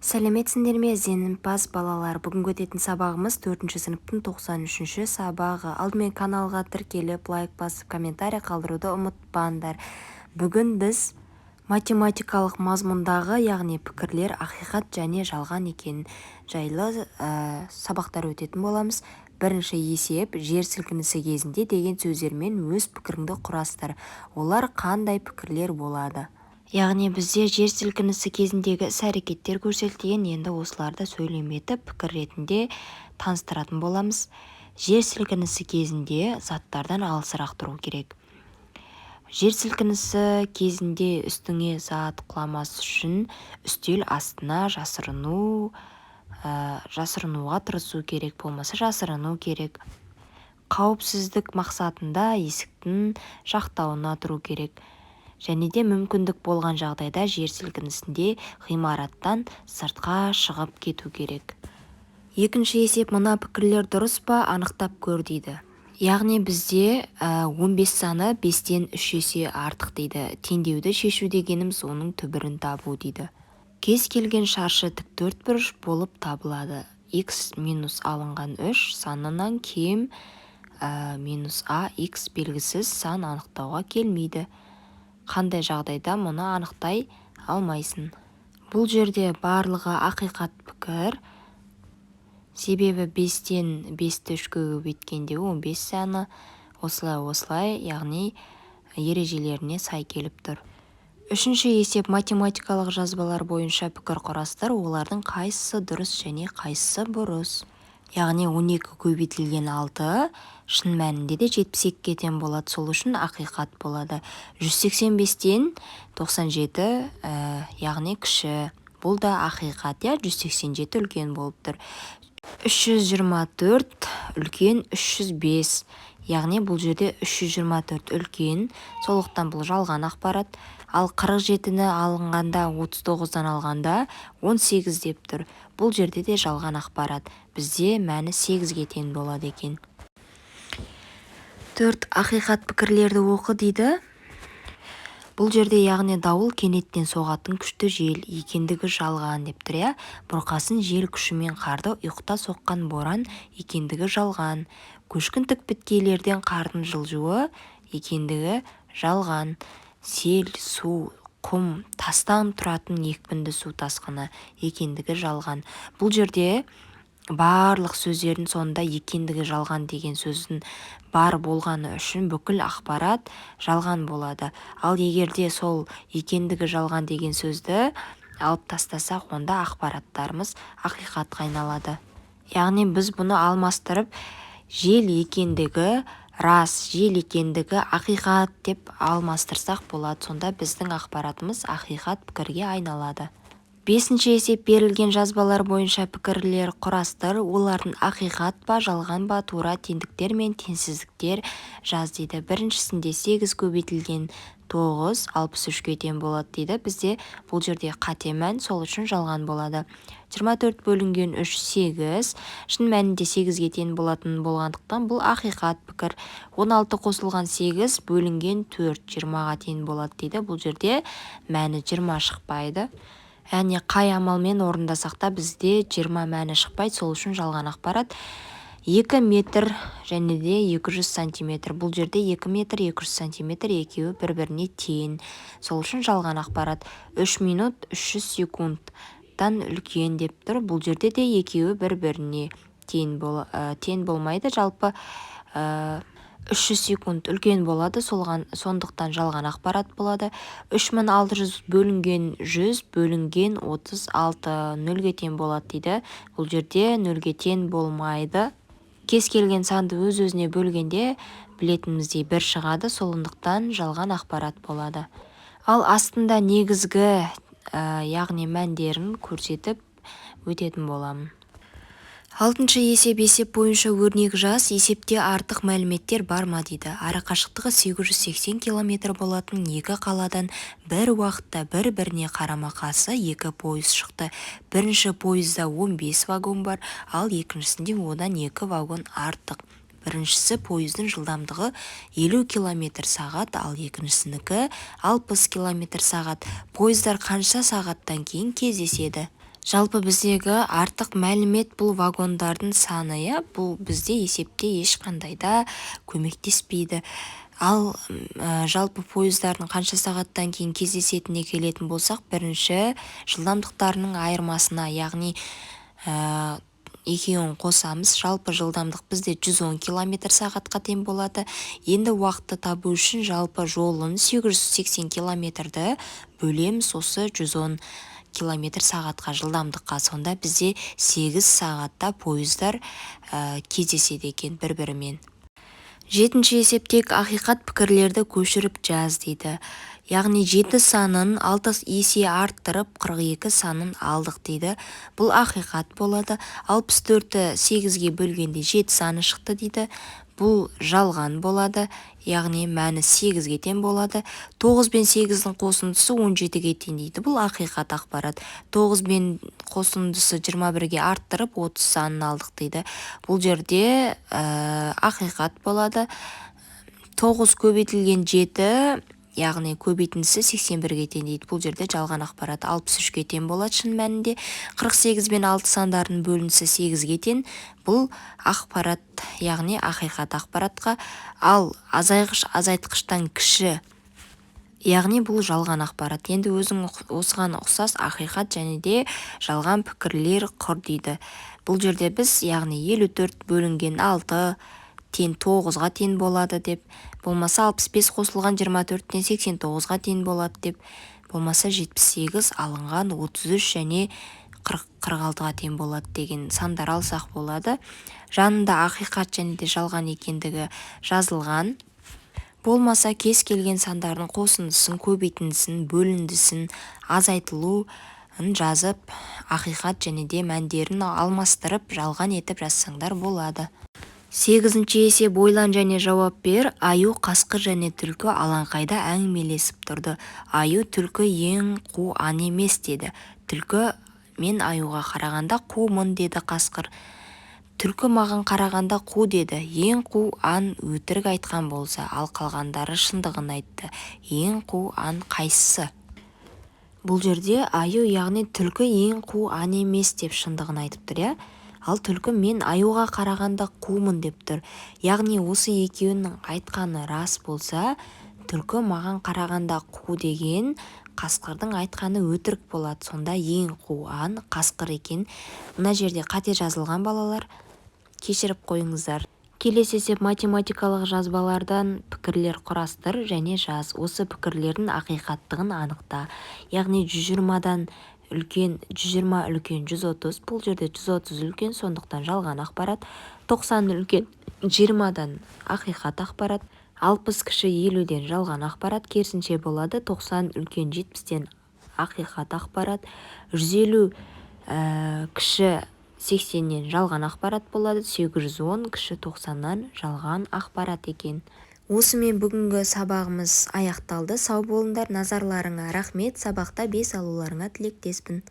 Сәлеметсіңдер ме, ізденімпаз балалар! Бүгінгі өтетін сабағымыз төртінші сыныптың 93-ші сабағы. Алдымен каналға тіркеліп, лайк басып, комментарий қалдыруды ұмытпаңдар. Бүгін біз математикалық мазмұндағы, яғни пікірлер ақиқат және жалған екенін жайлы сабақтар өтетін боламыз. Бірінші есеп: «Жер сілкінісі кезінде» деген сөздермен өз пікіріңді құрастыр. Олар қандай пікірлер болады? Яғни бізде жер сілкінісі кезіндегі іс-әрекеттер көрсетілген. Енді осыларды сөйлем етіп, пікір ретінде таныстыратын боламыз. Жер сілкінісі кезінде заттардан алысырақ тұру керек. Жер сілкінісі кезінде үстіңе зат құламас үшін үстел астына жасырынуға тырысу керек, болмаса жасырыну керек. Қауіпсіздік мақсатында есіктің жақтауына тұру керек. Және де мүмкіндік болған жағдайда жер сілкінісінде ғимараттан сыртқа шығып кету керек. Екінші есеп: «Мына пікірлер дұрыс па, анықтап көр», – дейді. Яғни бізде 15 саны 5-тен 3 есе артық дейді. Теңдеуді шешу дегеніміз – оның түбірін табу дейді. Кез келген шаршы тік төртбұрыш болып табылады. X минус алынған 3 санынан кем минус а x белгісіз сан анықтауға келмейді. Қандай жағдайда мұны анықтай алмайсың? Бұл жерде барлығы ақиқат пікір, себебі 5-тен 5-ті 3-ке көбейткенде 15 саны, осылай, осылай, яғни ережелеріне сай келіп тұр. Үшінші есеп: математикалық жазбалар бойынша пікір құрастыр. Олардың қайсысы дұрыс және қайсысы бұрыс? Яғни 12 көбейтілген 6 шын мәнінде де 72-ге тең болады, сол үшін ақиқат болады. 185-тен 97, яғни кіші, бұл да ақиқат, иә, 187 үлкен болып тұр. 324 үлкен 305, яғни бұл жерде 324 үлкен, сондықтан бұл жалған ақпарат. Ал 47-ні алынғанда, 39-дан алғанда 18 деп тұр. Бұл жерде де жалған ақпарат, бізде мәні 8-ге тең болады екен. Төрт, ақиқат пікірлерді оқы дейді. Бұл жерде, яғни дауыл кенеттен соғатын күшті жел екендігі жалған деп тұр, иә. Бұрқасын жел күшімен қарды ұйқыта соққан боран екендігі жалған. Көшкін тік беткейлерден қардың жылжуы екендігі жалған. Сел су, құм, тастан тұратын екпінді су тасқыны екендігі жалған. Бұл жерде барлық сөздердің соңында «екендігі жалған» деген сөздің бар болғаны үшін бүкіл ақпарат жалған болады. Ал егер де сол «екендігі жалған» деген сөзді алып тастасақ, онда ақпараттарымыз ақиқатқа айналады. Яғни біз бұны алмастырып, жел екендігі рас, жел екендігі ақиқат деп алмастырсақ болады. Сонда біздің ақпаратымыз ақиқат пікірге айналады. Бесінші есеп: берілген жазбалар бойынша пікірлер құрастыр. Олардың ақиқат па, жалған ба, тура теңдіктер мен теңсіздіктер жаз дейді. Біріншісінде 8 көбейтілген 9 63-ке тең болады дейді. Бізде бұл жерде қате мән, сол үшін жалған болады. 24 бөлінген 3 8, шын мәнінде 8-ге тең болатын болғандықтан, бұл ақиқат пікір. 16 қосылған 8 бөлінген 4 20-ға тең болады дейді. Бұл жерде мәні 20 шықпайды, яғни қай амалмен орындасақ та, бізде 20 мәні шықпайды, сол үшін жалған ақпарат. 2 метр және де 200 сантиметр. Бұл жерде 2 метр, 200 сантиметр екеуі бір-біріне тең, сол үшін жалған ақпарат. 3 минут 300 секундтан үлкен деп тұр. Бұл жерде де екеуі бір-біріне тең болмайды, жалпы 300 секунд үлкен болады, сондықтан жалған ақпарат болады. 3600 бөлінген 100 бөлінген 36 нөлге тең болады дейді. Бұл жерде нөлге тең болмайды. Кез келген санды өз-өзіне бөлгенде, білетініміздей, бір шығады, сондықтан жалған ақпарат болады. Ал астында негізгі, яғни мәндерін көрсетіп өтетін боламын. Алтыншы есеп: есеп бойынша өрнек жаз. Есепте артық мәліметтер бар ма дейді. Арақашықтығы 880 километр болатын екі қаладан бір уақытта бір-біріне қарама-қарсы екі пойыз шықты. Бірінші пойызда 15 вагон бар, ал екіншісінде одан екі вагон артық. Біріншісі пойыздың жылдамдығы 50 километр сағат, ал екіншісінікі 60 километр сағат. Пойыздар қанша сағаттан кейін кездеседі? Жалпы біздегі артық мәлімет бұл вагондардың саны, иә, бұл бізде есепте ешқандай да көмектеспейді. Ал жалпы пойыздардың қанша сағаттан кейін кездесетініне келетін болсақ, бірінші жылдамдықтарының айырмасына, яғни екеуін қосамыз. Жалпы жылдамдық бізде 110 километр сағатқа тең болады. Енді уақытты табу үшін жалпы жолын 880 километрді бөлеміз осы 110 километр сағатқа жылдамдыққа. Сонда бізде 8 сағатта пойыздар кездеседі екен бір-бірімен. Жетінші есептегі ақиқат пікірлерді көшіріп жаз дейді. Яғни 7 санын 6 есе арттырып 42 санын алдық дейді. Бұл ақиқат болады. 64-ті 8-ге бөлгенде 7 саны шықты дейді. Бұл жалған болады, яғни мәні 8-ге тең болады. 9 бен 8-дің қосындысы 17-ге тең дейді. Бұл ақиқат ақпарат. 9 бен қосындысы 21-ге арттырып 30 санын алдық дейді. Бұл жерде ақиқат болады. 9 көбейтілген 7, яғни көбейтіндісі 81-ге тең дейді. Бұл жерде жалған ақпарат, 63-ке тең болады шын мәнінде. 48 бен 6 сандарының бөліндісі 8-ге тең. Бұл ақпарат, яғни ақиқат ақпаратқа. Ал азайғыш азайтқыштан кіші, яғни бұл жалған ақпарат. Енді өзің осыған ұқсас ақиқат және де жалған пікірлер құр дейді. Бұл жерде біз, яғни 54 бөлінген 6 тең 9-ға тең болады деп, болмаса 65 қосылған 24-тен 89-ға тең болады деп, болмаса 78 алынған 33 және 46-ға тең болады деген сандар алсақ болады. Жанында ақиқат және де жалған екендігі жазылған. Болмаса кез келген сандардың қосындысын, көбейтіндісін, бөліндісін, азайтылуын жазып, ақиқат және де мәндерін алмастырып, жалған етіп жазсаңдар болады. 8-ші есеп. Ойлан және жауап бер. Аю, қасқыр және түлкі алаңқайда әңгімелесіп тұрды. Аю: «Түлкі ең қу аң емес», – деді. Түлкі: «Мен аюға қарағанда қумын», – деді. Қасқыр: «Түлкі маған қарағанда қу», – деді. Ең қу аң өтірік айтқан болса, ал қалғандары шындығын айтты. Ең қу аң қайсысы? Бұл жерде аю, яғни түлкі ең қу аң емес деп шындығын айтып тұр, иә. Ал түлкі мен аюға қарағанда қумын деп тұр. Яғни осы екеуінің айтқаны рас болса, түлкі маған қарағанда қу деген қасқырдың айтқаны өтірік болады. Сонда ең қу аң қасқыр екен. Мына жерде қате жазылған, балалар, кешіріп қойыңыздар. Келесі есеп. Математикалық жазбалардан пікірлер құрастыр және жаз. Осы пікірлердің ақиқаттығын анықта. Яғни 120-дан үлкен, 120 үлкен 130. Бұл жерде 130 үлкен, сондықтан жалған ақпарат. 90 үлкен 20-дан, ақиқат ақпарат. 60 кіші 50-ден, жалған ақпарат, керісінше болады. 90 үлкен 70-тен, ақиқат ақпарат. 150 кіші 80-нен, жалған ақпарат болады. 810 кіші 90-нан, жалған ақпарат екен. Осымен бүгінгі сабағымыз аяқталды. Сау болыңдар, назарларыңа рахмет. Сабақта 5 алуларыңа тілектеспін.